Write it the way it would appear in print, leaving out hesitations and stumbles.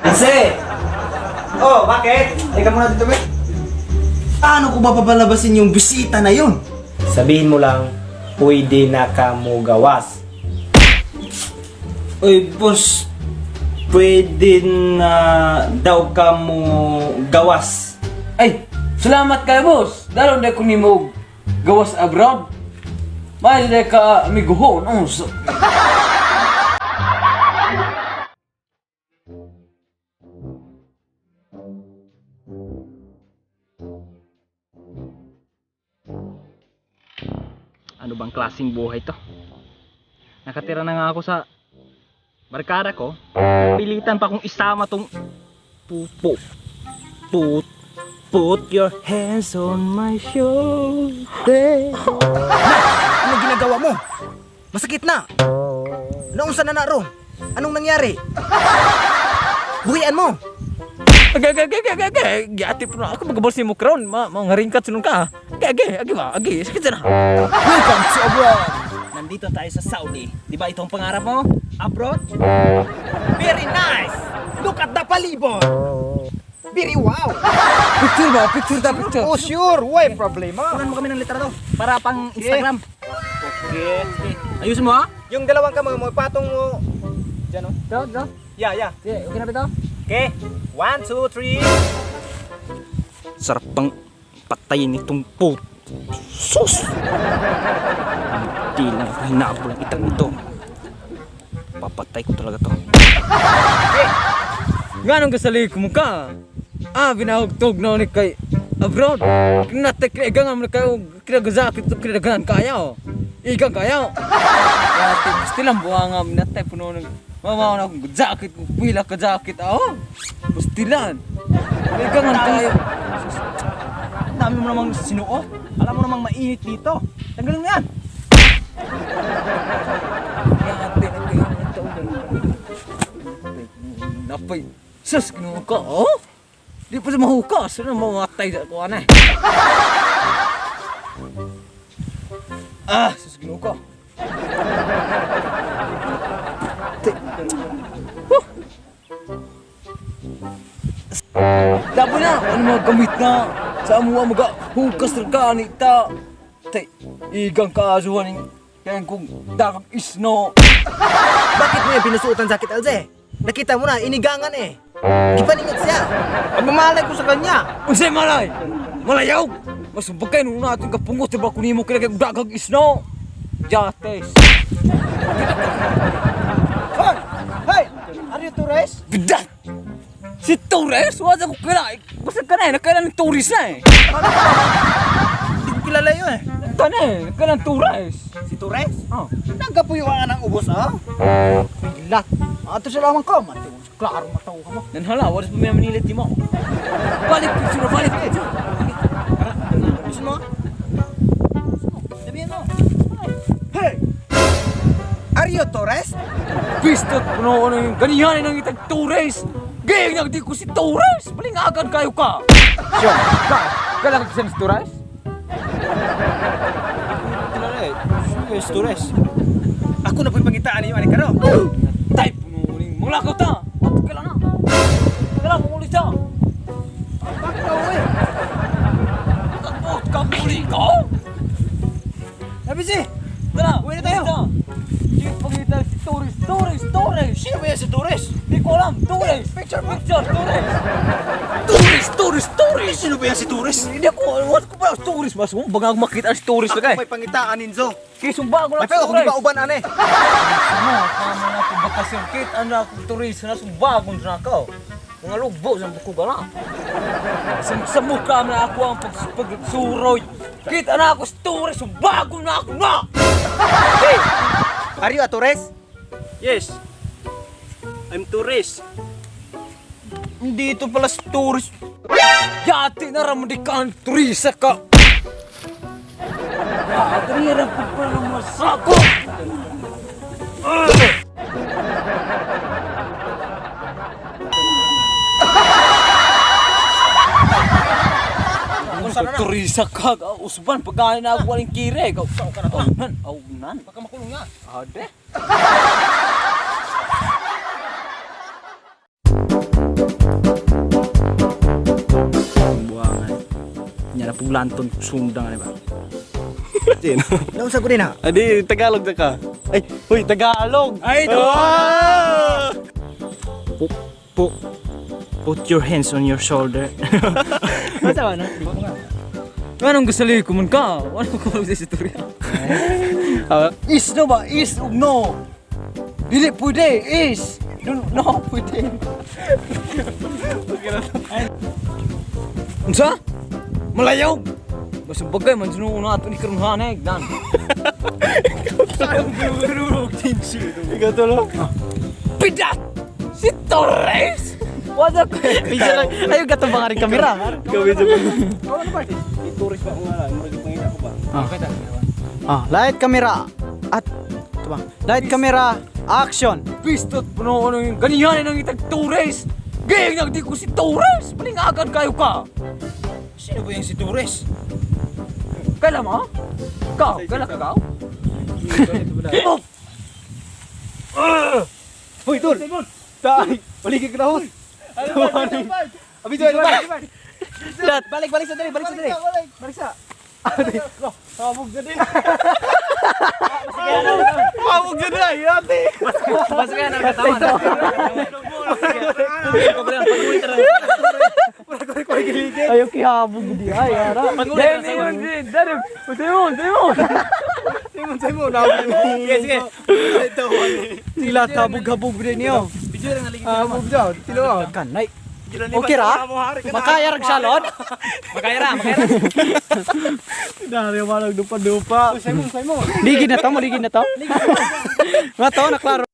Kasi! Oh, bakit? Ikaw muna dito, be. Paano ko ba papalabasin yung bisita na yun? Sabihin mo lang, pwede na ka mo gawas. Uy, boss, pwede na daw ka mo gawas. Ay, salamat kayo, boss. Dalo na ko nimo gawas abroad. May na ka amiguhon. Oh, so, Ano bang klaseng buhay to? Nakatira na nga ako sa barkada ko. Pilitan pa akong isama tong pupo. Put your hands on my shoulder. Anong ginagawa mo? Masakit na. Naunsa na na ron? Anong nangyari? Buhian mo. Age, age, age, age, age. Giati po na ako magabos ni mo karon. Ma, mga ringkat sunod ka. Age, age, age ba? Age, sakit na. Welcome to abroad. Nandito tayo sa Saudi. Di ba itong pangarap mo? Abroad? Very nice. Look at the palibot. Very wow. Picture ba? Picture ta, picture. Oh, sure. Why problema? Kunan mo kami ng litrato para pang Instagram. Okay. Sige. Ayusin mo ha? Yung dalawang kamay mo, patong mo. Diyan, oh. Ito, ito. Yeah. Sige, okay na ba ito? Okay. One, two, three. Sarap bang patayin itong put. Sus! Hindi lang ako hinabol ang itang ito. Papatay ko talaga to. Nganong kasali ko mo ka? Ah, binahugtog na ni kay abroad. Kinatay kay igang am kayo kinagazakit to kinaganan kayo. Igang kayo. Yati, gusto lang buha nga minatay puno ng mama na akong jacket ko pila ka jacket aw. Pastilan. Igangan kayo. Ang dami mo namang sinuot. Alam mo namang mainit dito. Tanggalin mo yan. Yati, napay. Sus, kinuha ka, oh? Di pa sa mahukas. Ano mamatay sa kuha na eh. Ah, sus, kinuha ka. Huh. Dapat na, ano mga gamit na sa amuha mga hukas na ka ni ta. Tay, igang kaasuhan ng kaya kung dakang isno. Bakit mo yung pinusuotan jacket, Alze? Nakita mo na, inigangan eh. Gipaningot siya. Pagmamalay ko sa kanya. Unsay malay? Malayaw! Mas bagay nung natin kapungot diba kung nimo kaya dagag isno. Jates. Hoy! Hey! Are you tourist? Bidat! Si Torres? Wala ko kila. Basta ka na eh. Nakailan ng Torres na eh. Hindi ko kilala yun eh. Ito na eh. Nakailan Torres. Si Torres? Oh. Nagkapuyuan ang ubos ah. Bilat. Ato sila man ka. Mati, klaro mataw ka mo. Nanhala, wala sa pamilya Manila timo. Balik picture, balik picture. Ayusin mo. Sabihin mo. Hey! Are you Torres? Pistot puno ko ng ganihan ng itag Torres. Gayang nagdi ko si Torres. Balingagan kayo ka. Sure. Ka, kailangan ka si Torres? Kilala eh. Sino si Torres? Ako na po'y pangitaan ninyo, aning karo. Tay puno ning mga ta. What kailan na? Kailan mo ulit ta? Bakit ako eh? Kapot ka muli ka? Sabi si! Tara, Uwi na tayo. Sige, pangita si Torres, Torres, Torres. Sino ba yan si Torres? Di ko alam, Torres. Picture mo. Picture, Torres. Torres, Torres, Torres. Sino ba yan si Torres? Hindi ako, what ko pa Torres mas mo baga ako makita si Torres Ako na kay. may pangitaan ninzo. Kay sumba ko May lang si pero kung Torres. di ba uban ane? Mo, kamo na ako bakasyon kit ano ako Torres na sumba ko na ako. Mga lugbo sa buko ka na. Sa mukha na ako ang pagsuroy. Kita na ako si Torres, sumbago na ako na! Hey! Are you a Torres? Yes. I'm Torres. Hindi ito pala si Torres. Yati na ramon di ka ang turista ka! Ah, ganyan pa pala masako! Turista ka, usban, pagkain na ako walang kire. Saan ka na to? Aunan, aunan. Baka makulong nga. Ade. Puglanton sundang ano ba? Sino? Naunsa ko din ha? Adi, Tagalog na ka. Ay, huy, Tagalog! Ay, ito! Ah! Pu, pu, put your hands on your shoulder. Basta ba, no? Anong gasali ko man ka? Ano ko sa istorya? Is no ba? Is ug no. Dili pwede. Is. No, no pwede. Unsa? Malayaw. Basta bagay man suno na ato ni karon haneg dan. Ikaw to lang. Pidat! Si Torres! What the Ayaw gatong ba nga rin kamera? Ikaw, medyo pa. Ano ba? Tourist ba ako nga lang? Murag pangita ko ba? Ah, light camera. At ito ba? Light camera, action. Pistot puno ko ng ganihan ng itag Torres! Gayang nagdi ko si Torres! Malingagan kayo ka! Sino ba yung si Torres? Kaila mo? Ikaw? Kaila ka ka? Oh! Hoy, tol! Tay! Paligid ka na, hos! Abi, joy, balik! Dat, balik balik sa dali, balik sa dali. Balik sa. Pamog na din ay, ate! Basta kaya nagkatawa. Ayaw kihabog di ay ara. Damn, damn, damn, damn! Simon, Simon, Sige, sige. Sila tabog-habog din niyo. Habog daw, tilo. Kanay. Okay ra? Makaya rag salon? Makaya ra, makaya ra. Dari walang dupa-dupa. Simon, Simon. Ligid na to, maligid na to. Nga to, naklaro.